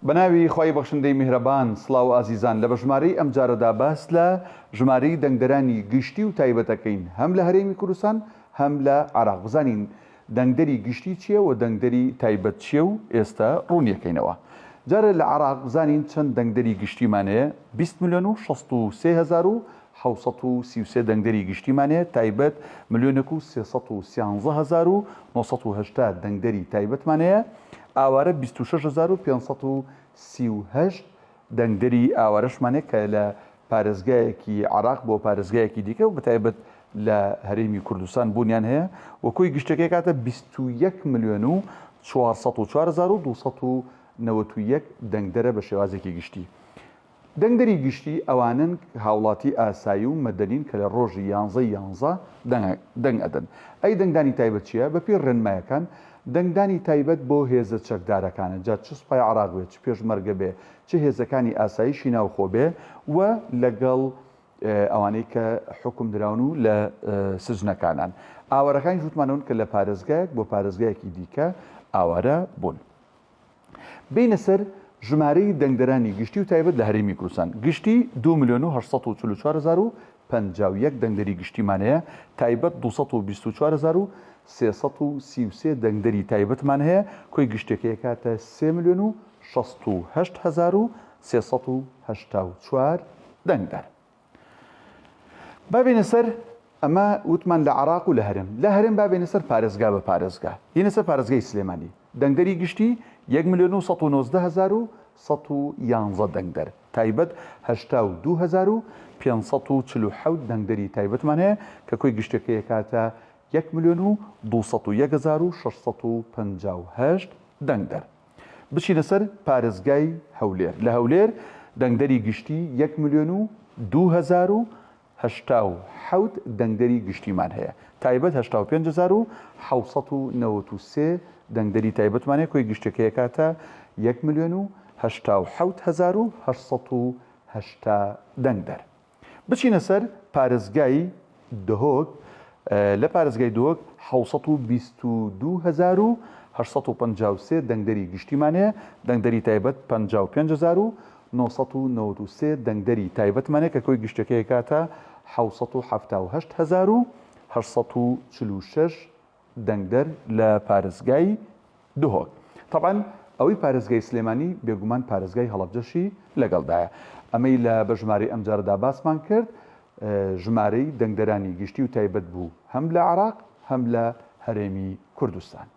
بەناوی خوای بەخشندەی میهرەبان سڵاو ئازیزان لە بەژمارەی ئەمجارەدا باس لە ژمارەی دەنگدەرانی گشتی و تایبەت ئەکەین هەم لە هەرێمی کوردستان هەم لە عێراق بزانین دەنگدەری گشتی چیە و دەنگدەری تایبەت چیە و ئێستا ڕوونیەکەینەوە جارێ لە عێراق بزانین چەند دەنگدەری گشتیمان هەیە 20 ملیۆن و 63 هەزار و 733 دەنگدەری گشتیمان هەیە تایبەت ملیۆنێک و 313980 دەنگدەری تایبەتمان هەیە ئاوارە 26538 دەنگدەری ئاوارەشمان هەیە کە لە پارێزگایەکی عێراق بۆ پارێزگایەکی دیکە و بەتایبەت لە هەرێمی کوردستان بوونیان هەیە و کۆی گشتەکەی کاتە 21 ملیۆن و 404,291 دەنگدەرە بە شێوازێکی گشتی. دەنگدەری گشتی ئەوانەن هاوڵاتی ئاسایی و مەدەنین کە لە ڕۆژی یانزەی یانزە دەنگ ئەدەن. ئەی دەنگدانی تایبەت چییە؟ بەپێی ڕێنمایەکان دەنگدانی تایبەت بۆ هێزە چەکدارەکانە جا چ سوپای عێراق بێ چ پێشمەرگە بێ چ هێزەکانی ئاسایشی ناوخۆ بێ و لەگەڵ ئەوانەی کە حوکم دراون و لە سجنەکانان. ئاوارەکانیش وتمانەوەن کە لە پارێزگایەک بۆ پارێزگایەکی دیکە ئاوارە بوون. بێینە سەر ژمارەی دەنگدەرانی گشتی و تایبەت لە هەرێمی کوردستان. گشتی دوو ملیۆن و 844 هەزار و 51 دەنگدەری گشتیمان هەیە، تایبەت 224 هەزار و 333 دەنگدەری تایبەتمان هەیە، کۆی گشتیەکەی ئەکاتە سێ ملیۆن و 68 هەزار و 384 دەنگدەر. با بێینە سەر ئەمە وتمان لە عراق و لە هەرێم لە هەرێم با بێینە سەر پارێزگا بە پارێزگا یینە سەر پارێزگای سلێمانی دەنگدەری گشتی 1 ملیۆن و 119 هەزار و 111 دەنگدەر تایبەت 82 هەزار و 547 دەنگدەری تایبەتمان هەیە کە کۆی گشتەکەی کاتە 1 ملیۆن و 201 هەزار و 658 دەنگدەر. بچینە سەر پارێزگای هەولێر، لە هەولێر دەنگدەری گشتی یەک ملیۆن و 2087 دەنگدەری گشتیمان هەیە، تایبەت 85793 دەنگدەری تایبەتمان هەیە، کۆی گشتیەکەی ئەکاتە یەک ملیۆن و 87880 دەنگدەر. بچینە سەر پارێزگای دهۆک، لە پارێزگای دهۆک 722853 دەنگدەری گشتیمان هەیە، دەنگدەری تایبەت 55993 دەنگدەری تایبەتمان هەیە کە کۆی گشتیەکەی ئەکاتە 778846 دەنگدەر لە پارێزگای دهۆک. تەبعەن ئەوەی پارێزگای سلێمانی بێگومان پارێزگای هەڵەبجەشی لەگەڵدایە. ئەمەی لە بە ژمارەی ئەمجارەدا باسمان کرد ژمارەی دەنگدەرانی گشتی و تایبەت بوو هەم لە عێراق هەم لە هەرێمی کوردستان.